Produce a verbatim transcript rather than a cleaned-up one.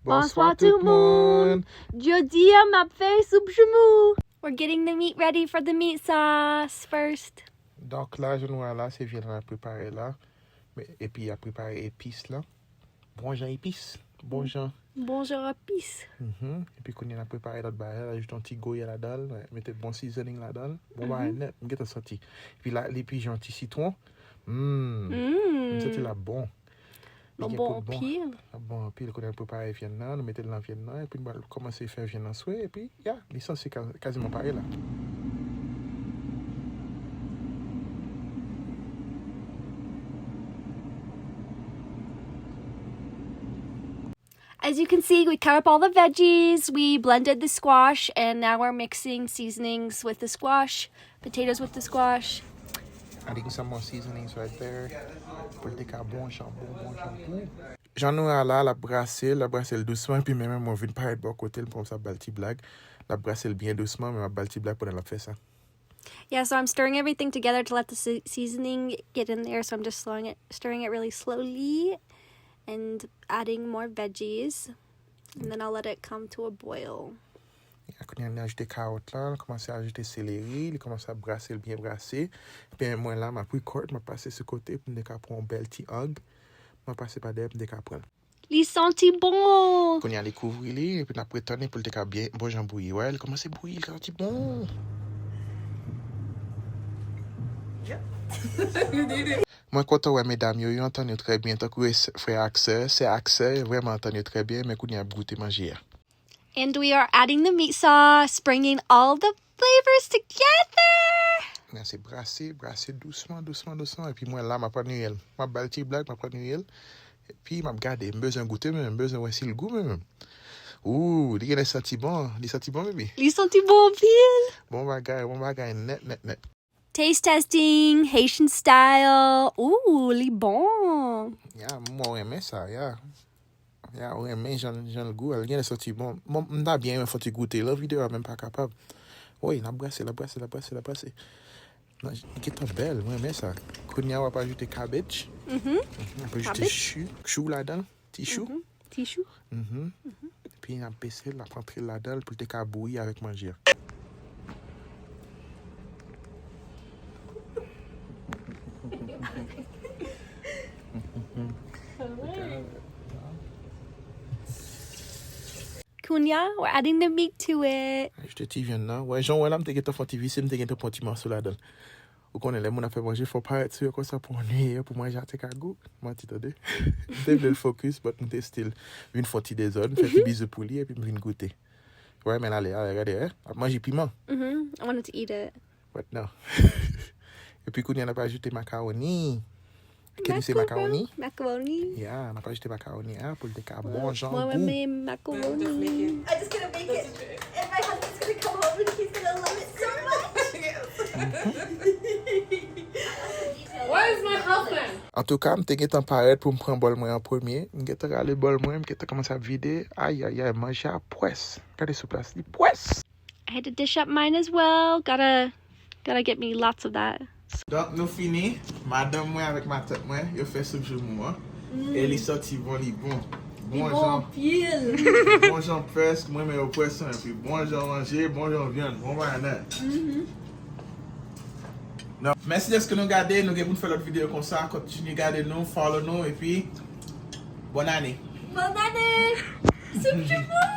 Bonswa tout moun. Jodi a m ap fè soup joumou. We're getting the meat ready for the meat sauce first. Donk la, jan nou wè la, se vyann n ap prepare la. Men, epi y ap prepare epis la. Bon jan epis. Bon jan. Bon jan epis. Mhm. Epi kounye a n ap prepare lòt bagay la, ajoute yon ti goya ladan l, mete bon seasoning ladan l. Bon bagay nèt, m gentan santi. Epi la, li pi jan ti sitwon. Mm. M santi l ap bon. Li gen bon pou bon. L ap bon anpil. Kounye a n ap prepare vyann nan, nou mete l nan vyann nan, epi nou pral kòmanse fè vyann nan swe, epi, ya, li sanse ka-, kaziman pare la. As you can see, we cut up all the veggies, we blended the squash, and now we're mixing seasonings with the squash, potatoes with the squash. Adding some more seasonings right there. Pou l te ka bon jan, bon, bon jan gou. Jan nou wè a la, l ap brase l, l ap brase l dousman, epi men mwen vin parèt bò kote l, m kòmanse ap ba l ti blag. L ap brase l byen dousman, men m ap ba l ti blag pandan l ap fè sa. Yeah, so I'm stirring everything together to let the se- seasoning get in there. So I'm just slowing it, stirring it really slowly and adding more veggies. And then I'll let it come to a boil. Ya, kounye a, n ajoute kawòt la, n kòmanse ajoute seleri, li kòmanse ap brase, l byen brase. Epi mwen la, m ap record, m ap pase sou kote pou m te ka pran yon bèl ti ang. M ap pase pa dèyè pou m te ka pran l. Li santi bon! Kounye a, li kouvri li, epi n ap ret tann li pou l te ka byen, bon jan bouyi. Wè, li kòmanse bouyi, li santi bon! Mwen kontan wè medam yo, yo antann yo trè byen, tankou e s- frè ak sè, sè ak sè, yo vrèman antann yo trè byen, men kounye a ap goute manje a. And we are adding the meat sauce, bringing all the flavors together. Nan se brase, brase dousman, dousman, dousman. Epi mwen la, m ap anniye l. M ap ba l ti blag, m ap anniye l. Epi m ap gade, m bezwen goute menm, m bezwen wè si l gou menm. Ooh, li genlè santi bon, li santi bon, baby. Li santi bon anpil. Bon bagay, bon bagay, nèt, nèt, nèt. Taste testing, Haitian style. Ooh, li bon. Ya, mwen renmen sa, ya. Ya, ou renmen jan, jan l gou a, l genlè santi bon. Bon, m ta byen renmen fè yon ti goute. Lè videyo a menm pa kapab. Woy, n ap brase, n ap brase, n ap brase, n ap brase. Nan, li gentan bèl, mwen renmen sa. Kounye a, w ap ajoute cabbage. Mhm. Mhm, w ap ajoute chou, chou ladan l, ti chou. Mhm. Ti chou. Mhm. Epi n ap bese l, n ap antre l ladan l pou l te ka bouyi avèk manje a. Kounye a, we're adding the meat to it. Ajoute ti vyann nan. Wè, jan w wè la, m te gentan fè yon ti vise, m te gentan pran ti mòso ladan l. Ou konnen, lè moun ap fè manje, fò w parèt sou yo konsa pou w annuiye yo, pou manje a te ka gou. Manti, tande. M te vle l focus, but m te still vin fè yon ti dezòd, m fè ti bizou pou li, epi m vin goute. Wè, men ale, ale, gade, eh. Ap manje piman. Mhm, I wanted to eat it. But no. Epi kounye a n ap ajoute makawoni. Can you say makawoni? Makawoni. Yeah, n ap ajoute makawoni a pou l te ka bon jan gou. Mwen renmen makawoni. I just gonna make it. And my husband's gonna come home and he's gonna love it so much. Where is my husband? Antouka, m te gentan parèt pou m pran bòl mwen an premye. M gentan rale bòl mwen, m gentan kòmanse ap vide. Ayayay, manje a pwès. Gade sou plas li, pwès! I had to dish up mine as well. Gotta, gotta get me lots of that. Donk, nou fini. Madanm mwen avèk matant mwen, yo fè soup joumou an. Mm. E li santi bon, li bon. Li bon anpil. Bon jan pwès, mwen renmen yo pwès, epi bon jan manje, bon jan vyann, bon bagay nèt. Mhm. Donk, mèsi dèske nou gade, nou gen pou n fè lòt videyo konsa, kontinye gade nou, follow nou, epi bòn ane. Bòn ane! Soup joumou!